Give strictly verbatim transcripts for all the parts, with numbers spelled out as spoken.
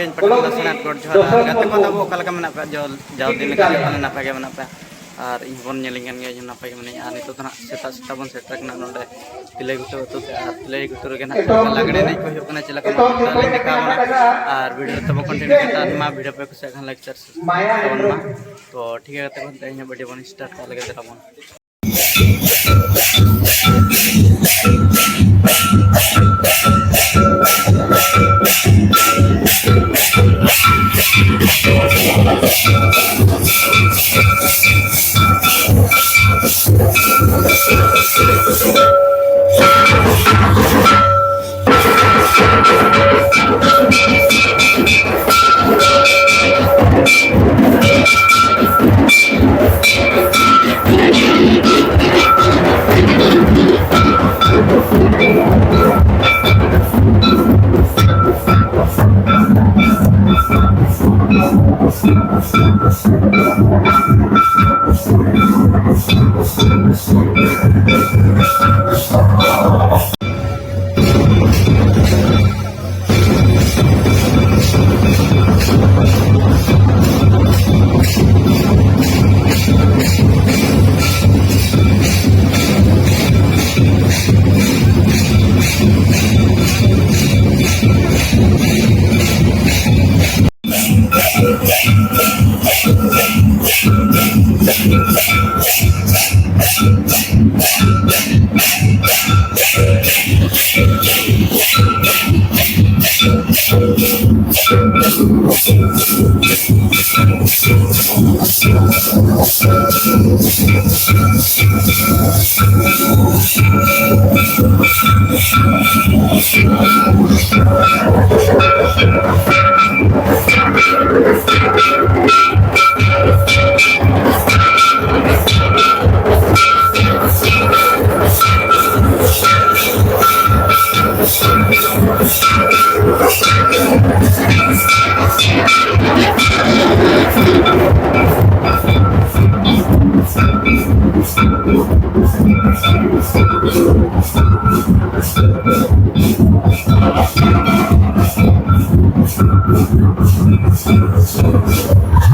ᱤᱧ ᱯᱟᱴᱷᱟᱱ ᱫᱚ ᱥᱟᱱᱟᱢ ᱜᱚᱰ ᱡᱚᱦᱟᱨ᱾ ᱟᱨ ᱜᱟᱛᱮ ᱠᱚ ᱛᱟᱵᱚ ᱚᱠᱟ ᱞᱮᱠᱟ ᱢᱮᱱᱟᱜ ᱯᱮᱭᱟ? ᱡᱟᱣ ᱫᱤᱱ ᱞᱮᱠᱟ ᱜᱮ ᱯᱟᱞᱮ ᱱᱟᱯᱟᱭ ᱜᱮ ᱢᱮᱱᱟᱜ ᱯᱮᱭᱟ᱾ ᱟᱨ ᱤᱧ ᱦᱚᱸᱵᱚᱱ ᱧᱮᱞᱤᱧ ᱠᱟᱱ ᱜᱮᱭᱟ, ᱤᱧ ᱦᱚᱸ ᱱᱟᱯᱟᱭ ᱜᱮ ᱢᱮᱱᱟᱹᱧᱟ᱾ ᱟᱨ ᱱᱤᱛᱚᱜ ᱫᱚ ᱱᱟᱦᱟᱜ ᱥᱮᱛᱟᱜ ᱥᱮᱛᱟᱜ ᱵᱚᱱ ᱥᱮᱴᱮᱨ ᱠᱟᱱᱟ ᱱᱚᱰᱮ ᱛᱤᱞᱟᱹᱭ ᱜᱷᱩᱴᱩ ᱟᱹᱛᱩ ᱛᱮ᱾ ᱟᱨ ᱛᱤᱞᱟᱹᱭ ᱜᱷᱩᱴᱩ ᱨᱮᱜᱮ ᱱᱟᱦᱟᱜ ᱪᱮᱫ ᱞᱮᱠᱟ ᱞᱟᱜᱽᱲᱮ ᱮᱱᱮᱡ ᱠᱚ ᱦᱩᱭᱩᱜ ᱠᱟᱱᱟ, ᱪᱮᱫ ᱞᱮᱠᱟ ᱢᱚᱡᱽ ᱛᱮ ᱟᱞᱮ ᱫᱮᱠᱷᱟᱣ ᱵᱚᱱᱟ᱾ ᱟᱨ ᱵᱷᱤᱰᱤᱭᱳ ᱛᱟᱵᱚ ᱠᱚᱱᱴᱤᱱᱤᱭᱩ ᱠᱟᱛᱮ ᱢᱟ ᱵᱷᱤᱰᱤᱭᱳ ᱯᱮ ᱠᱩᱥᱤᱭᱟᱜ ᱠᱷᱟᱱ ᱞᱟᱭᱤᱠ, ᱥᱮᱭᱟᱨ, ᱥᱟᱵᱥᱠᱨᱟᱭᱤᱵ ᱛᱟᱵᱚᱱ ᱢᱟ᱾ ᱛᱚ ᱴᱷᱤᱠ ᱜᱮᱭᱟ ᱜᱟᱛᱮ ᱠᱚ, ᱛᱮᱦᱮᱧ ᱦᱚᱸ ᱵᱷᱤᱰᱤᱭᱳ ᱵᱚᱱ ᱥᱴᱟᱨᱴ ᱠᱟᱜ ᱞᱮᱜᱮ, ᱫᱮᱞᱟ ᱵᱚᱱ᱾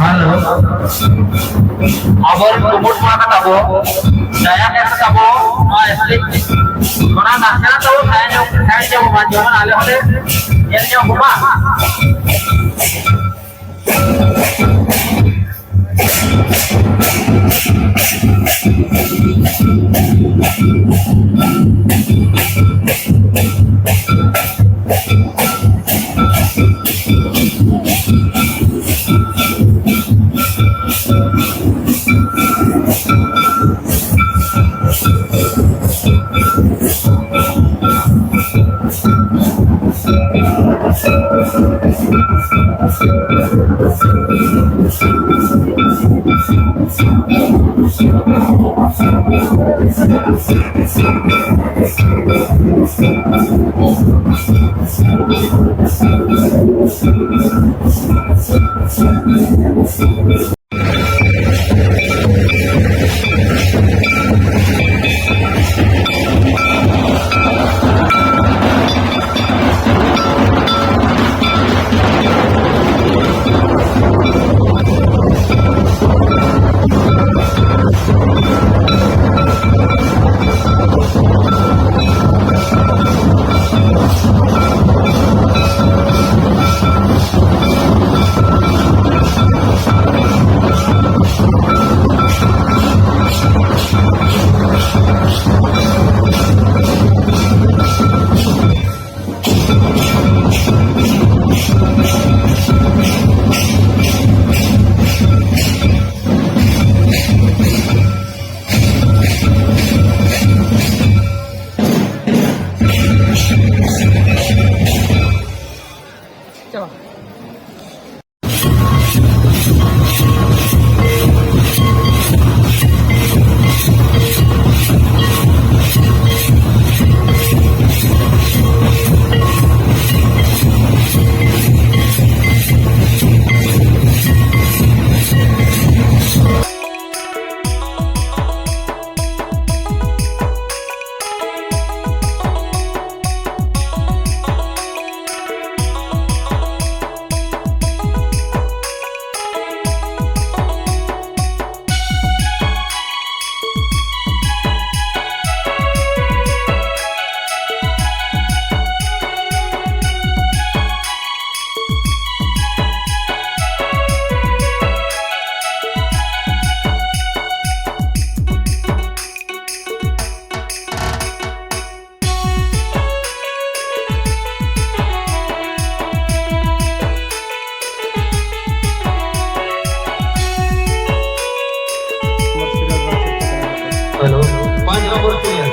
ᱦᱮᱞᱳ, ᱟᱵᱚᱨᱮᱱ ᱠᱩᱢᱩᱴ ᱠᱚᱲᱟ ᱠᱚ ᱛᱟᱵᱚ, ᱫᱟᱭᱟ ᱠᱟᱛᱮ ᱛᱟᱵᱚ ᱱᱚᱣᱟ ᱥᱴᱮᱡᱽ ᱚᱱᱟ ᱱᱟᱥᱮᱱᱟᱜ ᱛᱟᱵᱚ ᱥᱟᱭᱤᱰ ᱧᱚᱜ, ᱥᱟᱭᱤᱰ ᱧᱚᱜ ᱢᱟ, ᱡᱮᱢᱚᱱ ᱟᱞᱮ ᱦᱚᱸᱞᱮ ᱧᱮᱞ ᱧᱚᱜ ᱠᱚᱢᱟ᱾ ᱦᱮᱞᱳ, ᱯᱟᱸᱪ ᱱᱚᱢᱵᱚᱨ ᱥᱤᱨᱤᱭᱟᱞ᱾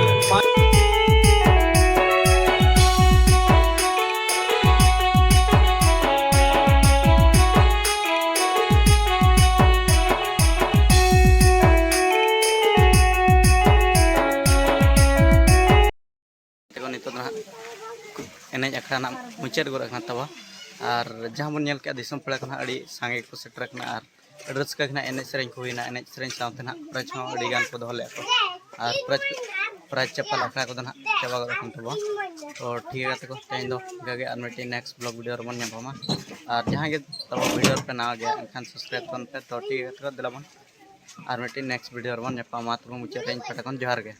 ᱛᱮᱠᱚ ᱱᱤᱛᱚᱜ ᱫᱚ ᱦᱟᱸᱜ ᱮᱱᱮᱡ ᱟᱠᱷᱲᱟ ᱱᱟᱜ ᱢᱩᱪᱟᱹᱫ ᱜᱚᱫ ᱟᱠᱟᱱ ᱛᱟᱵᱚᱱᱟ᱾ ᱟᱨ ᱡᱟᱦᱟᱸ ᱵᱚᱱ ᱧᱮᱞ ᱠᱮᱜᱼᱟ, ᱫᱤᱥᱚᱢ ᱯᱮᱲᱟ ᱠᱚ ᱱᱟᱜ ᱟᱹᱰᱤ ᱥᱟᱸᱜᱮ ᱜᱮᱠᱚ ᱥᱮᱴᱮᱨ ᱟᱠᱟᱱᱟ ᱟᱨ ᱟᱹᱰᱤ ᱨᱟᱹᱥᱠᱟᱹ ᱜᱮ ᱱᱟᱜ ᱮᱱᱮᱡ ᱥᱮᱨᱮᱧ ᱠᱚ ᱦᱩᱭᱱᱟ᱾ ᱮᱱᱮᱡ ᱥᱮᱨᱮᱧ ᱥᱟᱶᱛᱮ ᱱᱟᱜ ᱯᱨᱟᱭᱤᱡᱽ ᱦᱚᱸ ᱟᱹᱰᱤ ᱜᱟᱱ ᱠᱚ ᱫᱚᱦᱚ ᱞᱮᱫᱼᱟ ᱠᱚ᱾ ᱟᱨ ᱯᱨᱟᱭᱤᱡᱽ, ᱯᱨᱟᱭᱤᱡᱽ ᱪᱟᱯᱟᱞ ᱟᱠᱷᱲᱟ ᱠᱚᱫᱚ ᱱᱟᱜ ᱪᱟᱵᱟ ᱜᱚᱫ ᱟᱠᱟᱱ ᱛᱟᱵᱚᱱᱟ᱾ ᱛᱚ ᱴᱷᱤᱠ ᱜᱮᱭᱟ ᱜᱟᱛᱮ ᱠᱚ, ᱛᱮᱦᱮᱧ ᱫᱚ ᱤᱱᱠᱟ ᱜᱮ, ᱟᱨ ᱢᱤᱫᱴᱤᱡ ᱱᱮᱠᱥᱴ ᱵᱞᱚᱜ ᱵᱷᱤᱰᱤᱭᱳ ᱨᱮᱵᱚᱱ ᱧᱟᱯᱟᱢᱟ᱾ ᱟᱨ ᱡᱟᱦᱟᱸᱭ ᱜᱮ ᱛᱟᱵᱚ ᱵᱷᱤᱰᱤᱭᱳ ᱨᱮᱯᱮ ᱱᱟᱣᱟ ᱜᱮᱭᱟ, ᱮᱱᱠᱷᱟᱱ ᱥᱟᱵᱥᱠᱨᱟᱭᱤᱵ ᱛᱟᱵᱚᱱ ᱯᱮ᱾ ᱛᱚ ᱴᱷᱤᱠ ᱜᱮᱭᱟ ᱜᱟᱛᱮ ᱠᱚ, ᱫᱮᱞᱟ ᱵᱚᱱ ᱟᱨ ᱢᱤᱫᱴᱤᱡ ᱱᱮᱠᱥᱴ ᱵᱷᱤᱰᱤᱭᱳ ᱨᱮᱵᱚᱱ ᱧᱟᱯᱟᱢᱟ᱾ ᱛᱚᱵᱮ ᱢᱩᱪᱟᱹᱫ ᱨᱮ ᱤᱧ ᱯᱟᱦᱴᱟ ᱠᱷᱚᱱ ᱡᱚᱦᱟᱨ ᱜᱮ᱾